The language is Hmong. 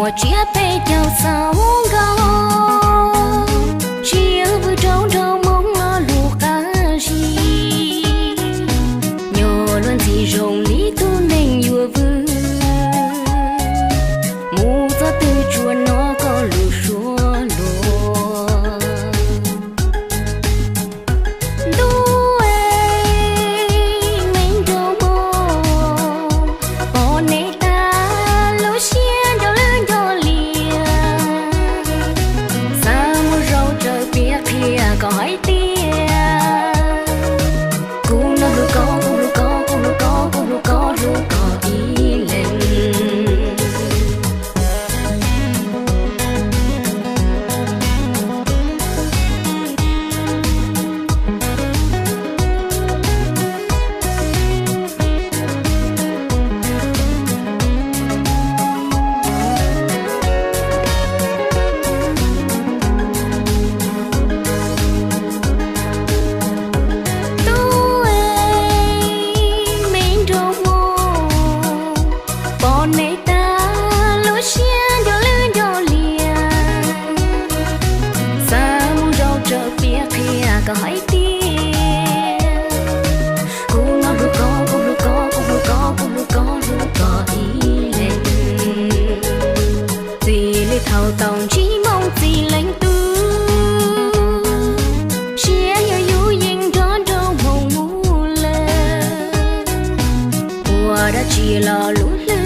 Tsiab peb caug xaus nkaus, tsiaj vwm rau nraug Hmoob lo lus qab zib. Nyob luag ntxhi zoo li tug neeg yuav vwm, mus txog twg tsuas hnov koj lus suab luag. Ntuj es, me nraug Hmoob, pom neb tag lub siab nco lwj nco lias. Xav mus zaum tsawv piav qhia koj hais tias, kuv nov hlub koj, kuv hlub koj, kuv hlub koj, kuv hlub koj, hlub koj ib leeg. Ntuj es, me nraug Hmoob, pom neb tag lub siab nco lwj nco lias. Xav mus zaum tsawv piav qhia koj hais tias, kuv nov hlub koj, kuv hlub koj, kuv hlub koj, kuv hlub koj, hlub koj ib leeg. Txij li thaum tau ntsib Hmoob txij leej tub, siab yuav yub yees nrog nraug Hmoob mus lawm. Ua dab tsi los lub hlwb